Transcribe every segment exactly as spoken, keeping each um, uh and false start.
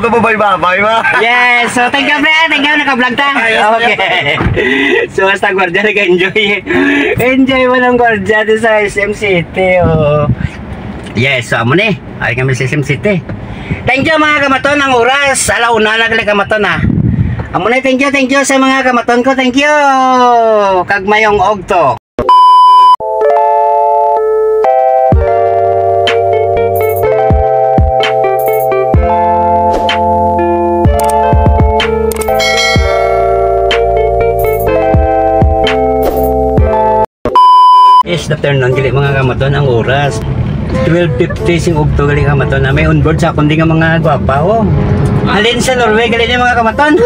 Babay-babay, ma. Yes, so thank you, pre. Thank you, naka-vlog ta. Ayos, okay. So, basta gwardiya, nag-enjoy. Enjoy mo ng gwardiya doon sa S M City, oh. Yes, so, amo ni. Ay kami sa S M City. Thank you, mga kamaton. Ang oras, ala una na gali, kamaton, ah. Amo ni, thank you, thank you sa mga kamaton ko. Thank you. Kag mayong ogto. Yes, afternoon, gali, mga kamaton, ang oras. Twelve fifty sing ugto, gali, kamaton, na may onboard sa akon di nga mga gwapa, oh. Halin sa Norway, gali, ni, mga kamaton.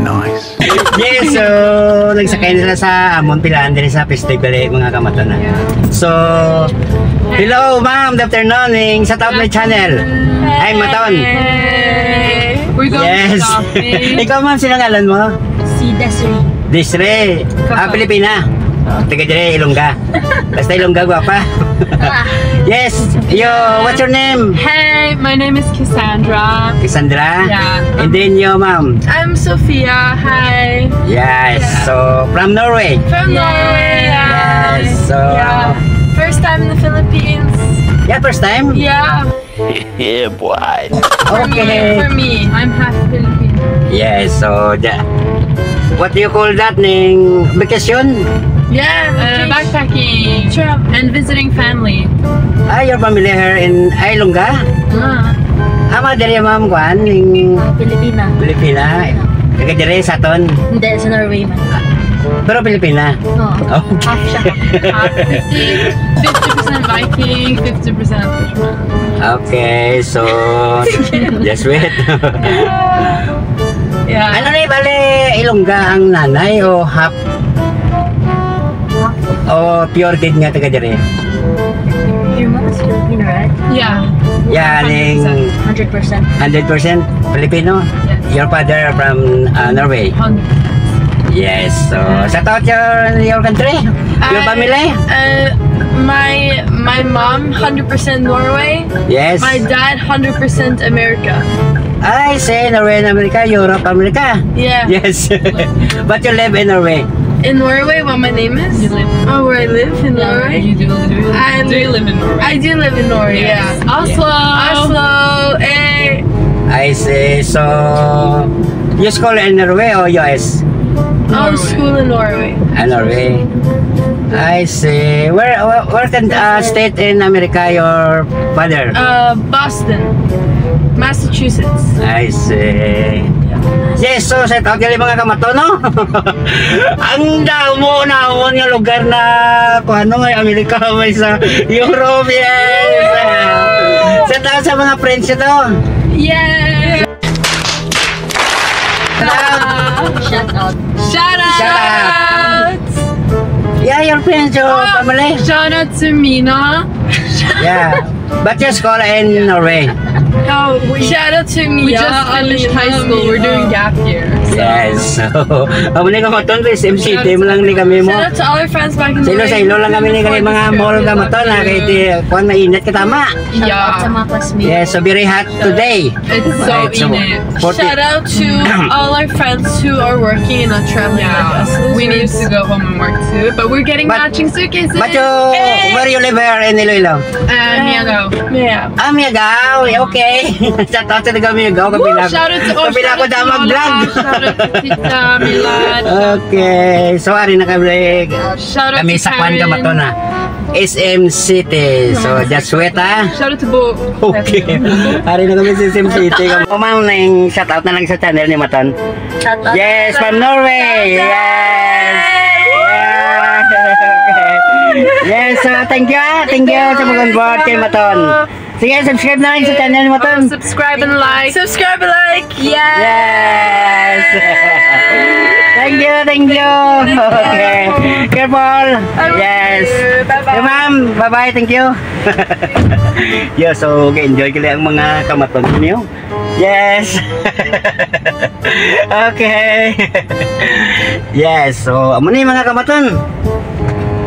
Nice. Yes, so nagsakay na sila sa amon pilaan diri sa festival, eh, mga kamaton, ah. So, hello, ma'am. Good afternoon. Ning shout out my channel. Ay, maton. Hey. We're going Yes. shopping. Ikaw, ma'am, sino ngalan mo? Si Desiree. Desiree. Ah, Kapag- Pilipina. Taga diri, Ilongga. Basta Ilongga, gwapa. Ah. Yes. Yo, what's your name? Hey, my name is Cassandra. Cassandra? Yeah. And then you, ma'am? I'm Sophia. Hi. Yes. Yeah. So, from Norway? From Norway, yeah. Yes. So, Yeah. First time in the Philippines. Yeah, first time? Yeah. Yeah, boy. For me, Okay. for me, I'm half Filipino. Yes, so, the, what do you call that, ning vacation? Yeah, Uh, vacation. backpacking. Travel. And visiting family. Ah, your family here in Ilongga? Ah. Ah, ma'am, diri, ma'am, kuan, ning Pilipina. Pilipina. Taga diri sa aton? Hindi, sa Norway man. Pero Pilipina? Oo. Oh. Half siya. Half, fifty, fifty percent Viking, fifty percent Fisherman. Okay, so, just wait. Yeah. Ano ni, bale, Ilongga ang nanay o half? O pure kid nga taga diri? Your mom is Filipino, right? Yeah. Yeah, ning Hundred percent. Hundred percent Filipino? Yes. Your father from, uh, Norway? Hundred. Yes, so, shout out your, your country, your Uh, family? Uh, my, my mom, hundred percent Norway. Yes. My dad, hundred percent America. I say Norway and America, Europe, America. Yeah. Yes. But you live in Norway? In Norway, what my name is? You live Oh, where I live in Yeah. Norway? You do, do, I do you live in Norway? I do live in Norway, Yes. yeah. Oslo. Oslo, eh. I see. So, you school in Norway or U S? Oh, Norway. School in Norway. Ah, Norway. I see. Where, where, where can, uh, state in America your father? Uh, Boston, Massachusetts. I see. Yes, so shout out gali mga kamaton, no? Ang damo namon nga lugar na, kung ano, may Amerika, may sa Europe, yes. Shout out sa mga friends nyo to. Yes. Shout out. Shout out. Shout out. Yeah, your friends, your Oh, family. Shout out to Mina. Yeah. But your school in Norway. Oh, we, shout out to Mina. We just finished high school. We're doing gap year. So. Yes. So, amo ni kamaton, S M City mo lang ni kami mo. Shout out to all our friends back in Sa Norway. Ilo, sa Ilo lang kami ni kami mga mall kamaton, ha, kay di, kuwan, mainit ka tama. Yeah. Shout out sa mga classmates. Yes, so very hot today. It's so Right, so, init. forty Shout out to all our friends who are working and not traveling Yeah. with us. We need Losers. to go home and work too, but we're getting But- matching suitcases. But you, Hey! where you live here in Iloilo? Uh, Miagao. Yeah. Ah, Miagao. Okay. Shout out sa taga Miagao. Woo! Kapila, Shout out to kapila ko Ocean da mag-vlog. Shout out to Tita Milad. Okay. So, ari na kami. Shout out Kami to sa kwan ka ba Karen. to na? S M City. So, just wait, ha? Shout out to Bo. Okay. Ari na kami sa S M City. O, ma'am, nang shout out na lang sa channel ni Maton. Shout out. Yes, from Norway. Shout out. Yes. Yes, so thank you, ah. Thank you sa pag-onboard kay Maton. Sige, subscribe na lang sa channel ni Maton. Subscribe and like. Subscribe and like. Yes. Yes. Thank you, thank you. Okay. Careful. Thank Yes. you. Bye-bye. Okay, ma'am. Bye-bye. Thank you. Yeah, so, okay, enjoy kili ang mga kamaton niyo. Yes. Okay. Yes, so, amo ni mga kamaton.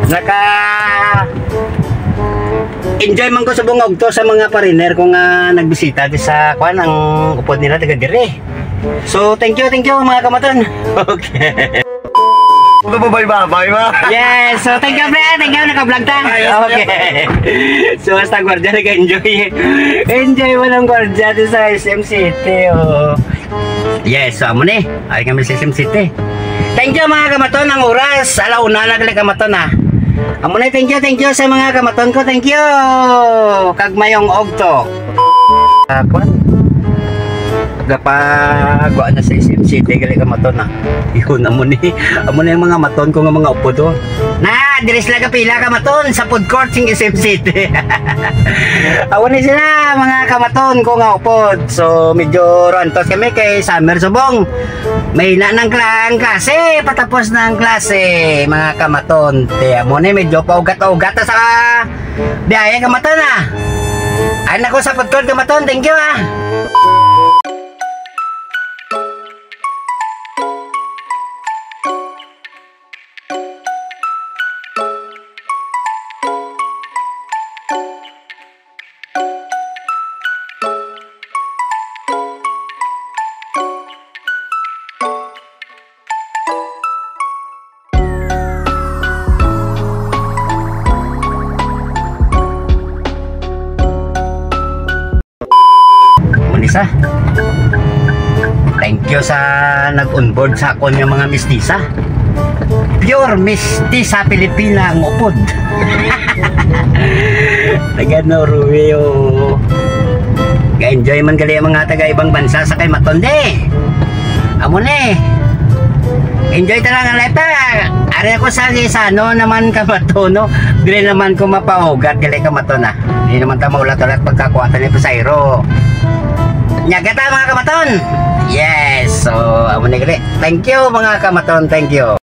Naka Enjoy man ko subong og to sa mga foreigner ko nga nagbisita di sa kwan, ang upod nila taga dire. So, thank you, thank you, mga kamaton. Okay. Ano ba, bay, ba? Bay, ba? Yes, so thank you, pre. Thank you, naka-vlog ta. Ayos, okay. So, hasta gwardiya, nag-enjoy. Enjoy mo ng gwardiya di sa S M City, oh. Yes, so amo ni. Ari kami sa S M City. Thank you, mga kamaton, ang oras. Ala una na gali, kamaton, ah. Amo ni, thank you, thank you sa mga kamaton ko. Thank you. Kag mayong ogto. Ah, kwan. Gapagwa na sa S M City gali, kamaton, ah. Yun, amo ni. Amo ni ang mga maton ko nga mga upod, oh. Na, diri sila kapila, kamaton, sa food court sing S M City. Amo ni sila, mga kamaton ko nga upod. So, medyo rantos kami kay summer subong. Mahina na ang kla-, ang klase, patapos na ang klase, mga kamaton. Te, amo ni, medyo paugat-ugat na sa biyahe, kamaton, ah. Ay, nako, sa food court, kamaton. Thank you, ah. Manisa. Thank you sa nag-onboard sa akon nga mga mistisa. Pure mistisa Pilipina ang upod. Taga Norway, oh. Ga-enjoy man gali ang mga taga ibang bansa sa kay Matonde. Amo ni. Enjoy ta lang ang life, ah. Ari ako sa Gisano naman, kamaton, no? Dili naman ko mapaugat gali, kamaton, ah. Di naman ta maulat-ulat pagkakuha ta ni pasayro. Nyaga ta, mga kamaton. Yes. So, amo ni gali. Thank you, mga kamaton. Thank you.